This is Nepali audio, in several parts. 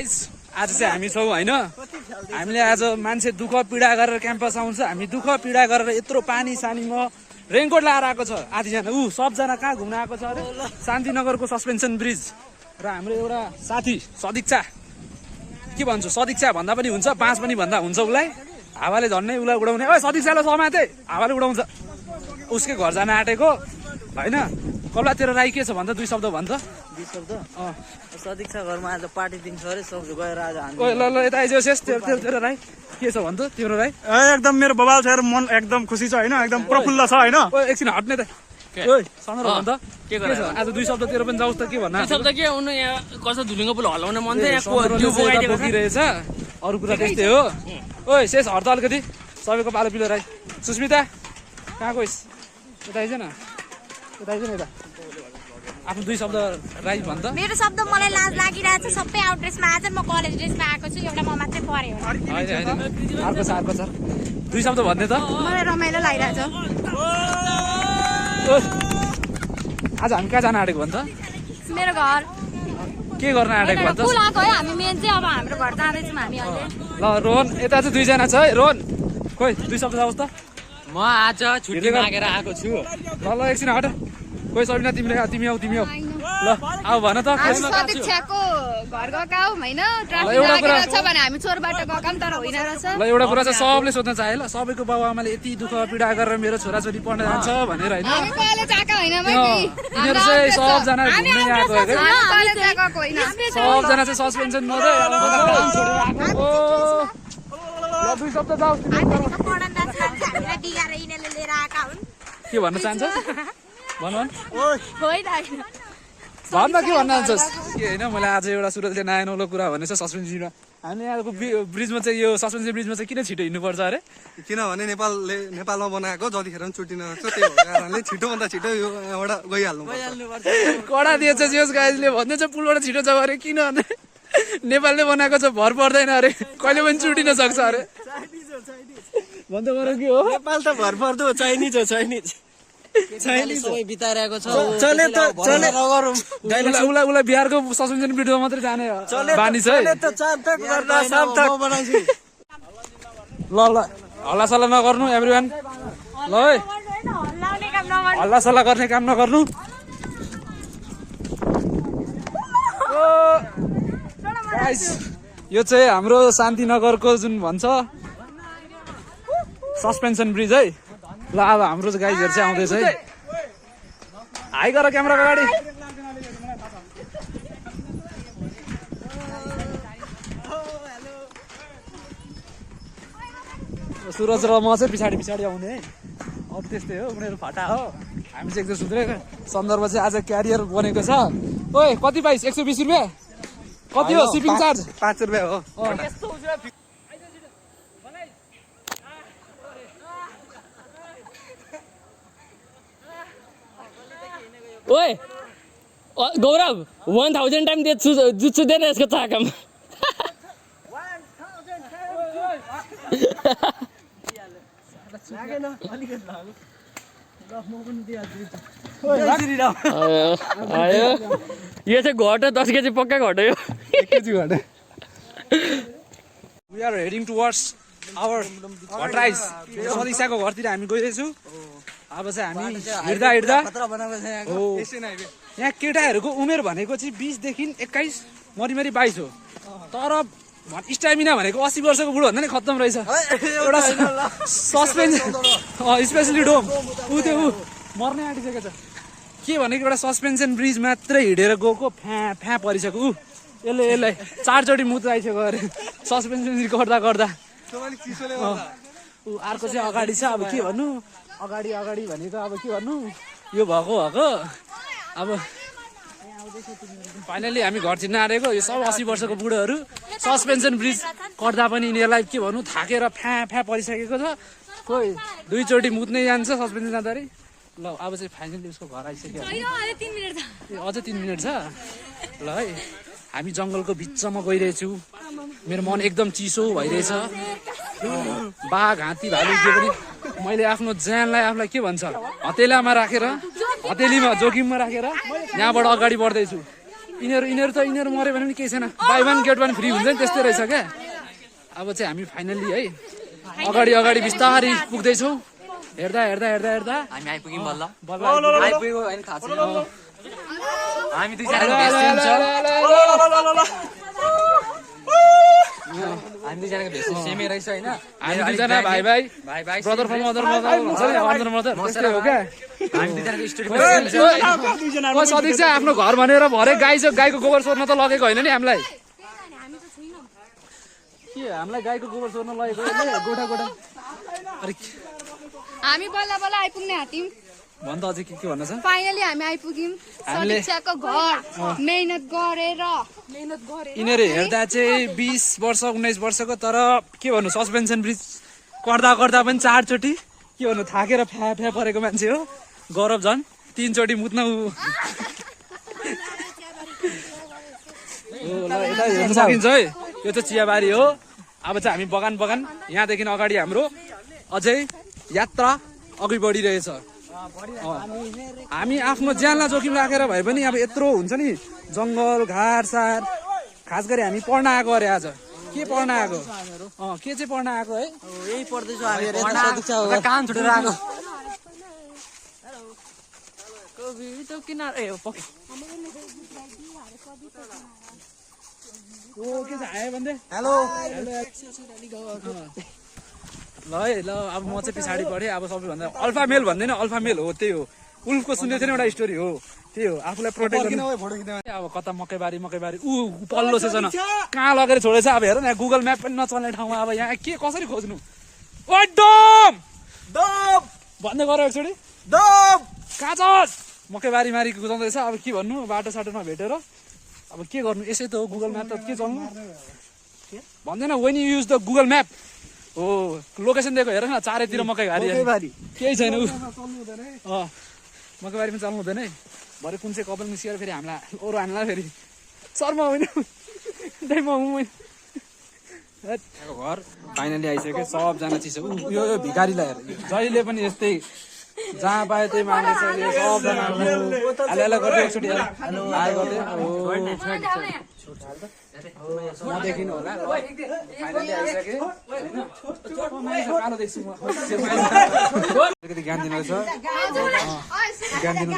आज चाहिँ हामी छौँ होइन हामीले आज मान्छे दुःख पीडा गरेर क्याम्पस आउँछ हामी दुःख पीडा गरेर यत्रो पानी सानीमा रेनकोट लगाएर आएको छ आधीजना सबजना कहाँ घुम्न आएको छ अरे शान्तिनगरको सस्पेन्सन ब्रिज र हाम्रो एउटा साथी सदिक्षा के भन्छु सदिक्षा भन्दा पनि हुन्छ 5 पनि भन्दा हुन्छ उसलाई हावाले झन्नै उसलाई उडाउने ओ सदिक्षालाई समाते हावाले उडाउँछ उसकै घर जान आँटेको होइन कबला तेरो राई के छ भन्छ 2 शब्द भन्छ 2 शब्द सदिक्षा घरमा आज पार्टी दिन्छ अरे सब गएर आज ओ ल ल यता आइज शेष तेरो राई के छ भन्छ तिम्रो राई एकदम मेरो बबाल छ मन एकदम खुसी छ हैन एकदम प्रफुल्ल छ हैन ओ एकछिन हट्ने त ओइ सन्दर्भ भन्छ के छ आज 2 शब्द तेरो पनि जाउस् त के भन्न 2 शब्द के उनी यहाँ कसो धुलिङको पुल हल्लाउन मन छ यहाँ त्यो बोकाइदिएको रहेछ अरु कुरा त्यस्तै हो ओइ शेष हट त अलिकति सबैको पालो पिलो राई सुस्मिता कहाँ गइस यता आइज न यता आइज न यता आफ्नो 2 शब्द राई भन्छ मेरो शब्द मलाई लाज लागिरहेछ सबै आउट ड्रेसमा आज म कलेज ड्रेसमा आएको छु एउटा म मात्रै परे हो अर्को छ 2 शब्द भन्ने त मलाई रमाइलो लागिरहेछ आज हामी कहाँ जान आँटेको भन्छ मेरो घर के गर्न आँटेको भन्छ पुल आएको है हामी मेन चाहिँ अब हाम्रो घर जाँदैछौँ हामी अहिले ल रोहन यता चाहिँ 2 जना छ है रोहन खोइ 2 शब्द जाओस् त म आज छुट्टी मागेर आएको छु ल एकछिन हट खोइ सबिना तिमी आऊ ल आऊ भन त सदिक्षाको घर गएका हौ हैन ट्राफिक लागेको छ भने हामी चोरबाट गएका तर होइन रहेछ ल एउटा कुरा चाहिँ सबले सोध्न चाहे ल सबैको बाबु आमाले यति दुःख पीडा गरेर मेरो छोराछोरी पढ्न जान्छ भनेर हैन हामी कलेज आएका होइन तिनीहरू चाहिँ सबजना घुम्न आएको हो हामी कलेज आएको होइन सबजना चाहिँ सस्पेन्सन नदै ओ ल 2 शब्द जाऊ पढन दास हामीलाई बिगारे यिनीले लिएर आएका हुन् के भन्न चाहन्छ भन होइन भन्न के भन्न चाहन्छस् के होइन मैले आज एउटा सुरजले नयाँ नौलो कुरा भनेछ सस्पेन्सनमा हामीले यहाँको ब्रिजमा चाहिँ यो सस्पेन्सन ब्रिजमा चाहिँ किन छिटो हिँड्नुपर्छ अरे किनभने नेपालमा बनाएको जतिखेर पनि छुट्टी नगर्छ त्यही कारणले छिटोभन्दा छिटो यो यहाँबाट गइहाल्नु कडा दिएछ जस गाइजले भन्दैछ पुलबाट छिटो जाऊ अरे किन भने नेपालले बनाएको छ भर पर्दैन अरे कहिले पनि छुटिन सक्छ अरे भन्छ गरौँ के हो नेपाल त भर पर्दो चाइनिज हो चाइनिज सबै बिताइरहेको छ चले त चले नगरौँ उसलाई बिहारको सस्पेन्सन ब्रिजमा मात्रै जाने बानी छ है त चापटक गर्न सापटक ल हल्ला सल्लाह नगर्नु एभ्रिवान ल है हल्ला सल्लाह गर्ने काम नगर्नु गाइस यो चाहिँ हाम्रो शान्तिनगरको जुन भन्छ सस्पेन्सन ब्रिज है ल अब हाम्रो गाइजहरू चाहिँ आउँदैछ है हाई गर क्यामेराको अगाडि सुरज र म चाहिँ पछाडि आउने है अब त्यस्तै हो उनीहरू फटा हो हामी चाहिँ एकदम सुध्रे सन्दर्भ चाहिँ आज क्यारियर बनेको छ ओए कति पाइस 120 रुपियाँ कति हो सिपिङ चार्ज 5 रुपियाँ हो ओए गौरव 1000 टाइम दे जुत्सु दे न यसको चाकामा आयो यो चाहिँ घट 10 केजी पक्का घट यो 1 केजी घट we are heading towards our घटराइज सदिक्षाको घरतिर हामी गइरहेछौँ अब चाहिँ हामी हिँड्दा हो यहाँ केटाहरूको उमेर भनेको चाहिँ 20 देखि 21 मरिमरी 22 हो तर स्टामिना भनेको 80 वर्षको बुढो भन्दा नि खत्तम रहेछ एउटा सस्पेन्सन स्पेसली डोम त्यो मर्नै आँटिसकेको छ के भनेको एउटा सस्पेन्सन ब्रिज मात्रै हिँडेर गएको फ्या परिसक्यो यसलाई 4 चोटि मुत आइसक्यो अरे सस्पेन्सन गर्दा अर्को चाहिँ अगाडि छ अब के भन्नु अगाडि भनेको अब के भन्नु यो भएको अब फाइनली हामी घर छिर्न आँटेको यो सब 80 वर्षको बुढोहरू सस्पेन्सन ब्रिज कर्दा पनि यिनीहरूलाई के भन्नु थाकेर फ्या परिसकेको छ खोइ 2 चोटि मुत्नै जान्छ सस्पेन्सन जाँदाखेरि ल अब चाहिँ फाइनली उसको घर आइसक्यो अझै 3 मिनट छ ल है हामी जङ्गलको बिचमा गइरहेछौँ मेरो मन एकदम चिसो भइरहेछ बाघ हात्ती भालु जे पनि मैले आफ्नो ज्यानलाई आफूलाई के भन्छ हतेलीमा जोखिममा राखेर यहाँबाट अगाडि बढ्दैछु यिनीहरू मऱ्यो भने पनि केही छैन, बाई 1 गेट 1 फ्री हुन्छ नि, त्यस्तै रहेछ क्या। अब चाहिँ हामी फाइनल्ली है अगाडि बिस्तारै पुग्दैछौँ। हेर्दा हामी आइपुग्यौँ बल्ल बल्ल आइपुग्यो होइन थाहा छैन हामी दुईजना भेस्ट सेमै रहेछ होइन हामी दुईजना भाइ ब्रदर फ्रम अदर मदर हुन्छ नि, अदर मदर त्यस्तै हो क्या। हामी दुईजनाको स्टोरी ओ सदिक चाहिँ आफ्नो घर भनेर भरे गाईको गोबर सोर्न त लगेको होइन नि हामीलाई। के हामीलाई गाईको गोबर सोर्न लगेको गोठा अरे हामी बल्ल बल्ल आइपुग्ने हाट्यौँ। भन् त अझै के भन्न छ? फाइनली हामी आइपुग्यौँ सदिक्षाको घर। मेहनत गरेर यिनीहरू हेर्दा चाहिँ 20 वर्ष 19 वर्षको, तर के भन्नु सस्पेन्सन ब्रिज कर्दा पनि 4 चोटि के भन्नु थाकेर फ्या परेको मान्छे हो गौरव। झन् 3 चोटि मुत्न यता हेर्न सकिन्छ है। यो चाहिँ चियाबारी हो। अब चाहिँ हामी बगान यहाँदेखि अगाडि हाम्रो अझै यात्रा अघि बढिरहेछ। हामी आफ्नो ज्यानलाई जोखिम राखेर भए पनि अब यत्रो हुन्छ नि जङ्गल घारसार, खास गरी हामी पढ्न आएको अरे आज। के पढ्न आएको? के चाहिँ पढ्न आएको है? यही पढ्दैछु हामी कान छुटेर आएको के चाहिँ आयो भन्दै हेलो ल है। ल अब म चाहिँ पछाडि पढेँ। अब सबैभन्दा अल्फा मेल भन्दैन, अल्फा मेल हो, त्यही हो। उल्फको सुन्दै थियो नि एउटा स्टोरी हो, त्यही हो। आफूलाई प्रोटेक्ट गर्नु। अब कता मकैबारी ऊ पल्लो सेसन कहाँ लगेर छोडेछ। अब हेर न गुगल म्याप पनि नचल्ने ठाउँमा अब यहाँ के कसरी खोज्नु? ओ डम भन्दै गऱ्यो एकचोटि कहाँ छ? मकैबारी कुदाउँदैछ। अब के भन्नु, बाटो साटो नभेटेर अब के गर्नु? यसै त हो गुगल म्याप, त के चल्नु भन्दैन। When you use the Google map हो लोकेसन दिएको हेर न, चारैतिर मकैबारी केही छैन। मकैबारी पनि चल्नु हुँदैन है। भरे कुन चाहिँ कपाल निस्केर फेरि हामीलाई अरू हान्ला फेरि शर्मा होइन घर फाइनली आइसक्यो। सबजना चिसो यो भिखारीलाई हेर, जहिले पनि यस्तै जहाँ पायो त्यही माग्दैछ। सबजना हेलो गर्दै एकचोटि मदेखि होला। फाइनली आइसकेँ। कालो देख्छु म, अलिकति ज्ञान दिनु रहेछ, ज्ञान दिनु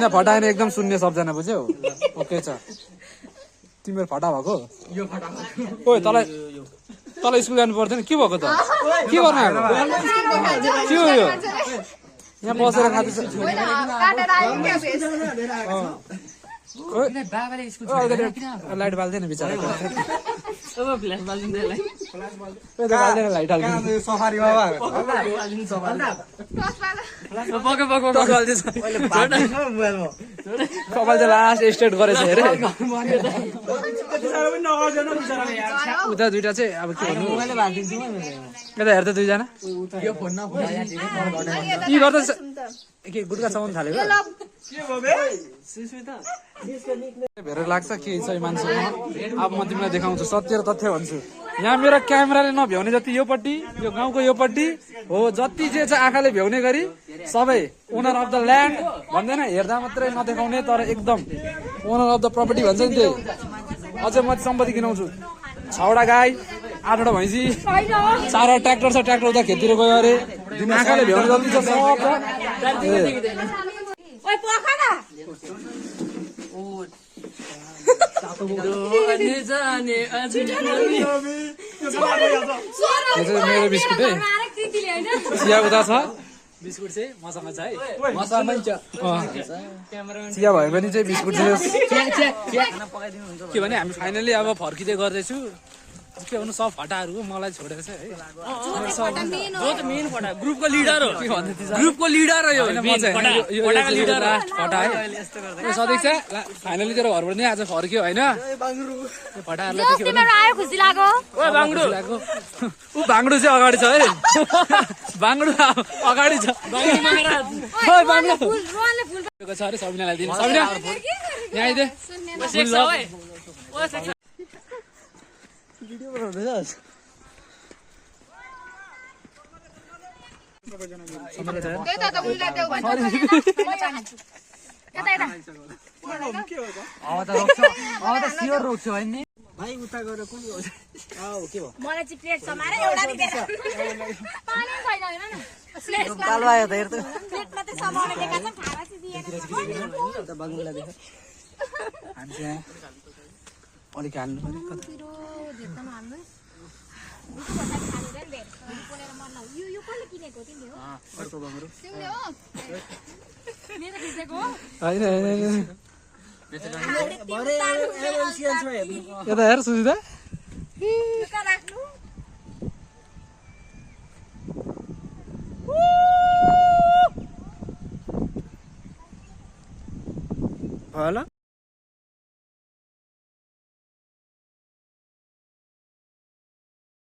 फटाएन एकदम शून्य सबजना बुझ्यौ? ओके छ। तिम्रो फटा भएको ओ तल स्कुल जानु पर्दैन? के भएको त? के गर्नु आएको? के हो यो? यहाँ बसेर खाँदैछ। लाइट बाल्दैन बिचरा, लाइट सफारी बाबा कपाल चाहिँ लास्ट स्टेट गरेछ हेरे। उता दुइटा चाहिँ अब के भन्नु, यता हेर्दा दुईजना के गर्दैछ? के गुटका चलाउनु थालेको? भेर लाग्छ के छ मान्छेमा। अब म तिमीलाई देखाउँछु, सत्य र तथ्य भन्छु। यहाँ मेरो क्यामेराले नभ्याउने जति योपट्टि, यो गाउँको योपट्टि हो, जति जे छ आँखाले भ्याउने गरी सबै ओनर अफ द ल्यान्ड भन्दैन, हेर्दा मात्रै नदेखाउने तर एकदम ओनर अफ द प्रपर्टी भन्छ नि त्यही। अझै म सम्पत्ति किनाउँछु। 6वटा गाई, 8वटा भैँसी, 4वटा ट्र्याक्टर छ। ट्र्याक्टर उता खेततिर गयो अरे। आँखाले भ्याउने जति छ सब मेरो बिस्कुट है। चिया उता छ, बिस्कुट चाहिँ मसँग छ है। चिया भयो भने चाहिँ बिस्कुट के भने हामी फाइनली अब फर्किँदै गर्दैछु। के भन्नु, सब फटाहरू मलाई छोडेर चाहिँ है। ग्रुपको लिडर हो, ग्रुपको लिडर हो यो फटा है। सधैँ चाहिँ फाइनली तेरो घरबाट नै आज फर्क्यो होइन? फटाहरूलाई के भन्नु, खुसी लाग्यो। ऊ भाङ्डो चाहिँ अगाडि छ है। भाङ्डो अगाडि छ। छ अरे सबिनालाई दिनु। सबिना यहाँ आइदे। त्यही त उसलाई देऊ भन्छ यता यता मलाई चाहिँ प्लेट समाएर एउटा दिएर पानी छैन हेर न प्लेट पालवायो त हेर्नु प्लेट मात्रै समाएर दिएका छन् खाना चाहिँ दिएन हामी चाहिँ अलिक हाल्नु पर्यो पिरो झेक्दामा हाल्नु यो कसले किनेको तिमीले हो तिमीले हो मेरो खिचेको हो होइन यता हेर सुजिता राख्नु भयो ल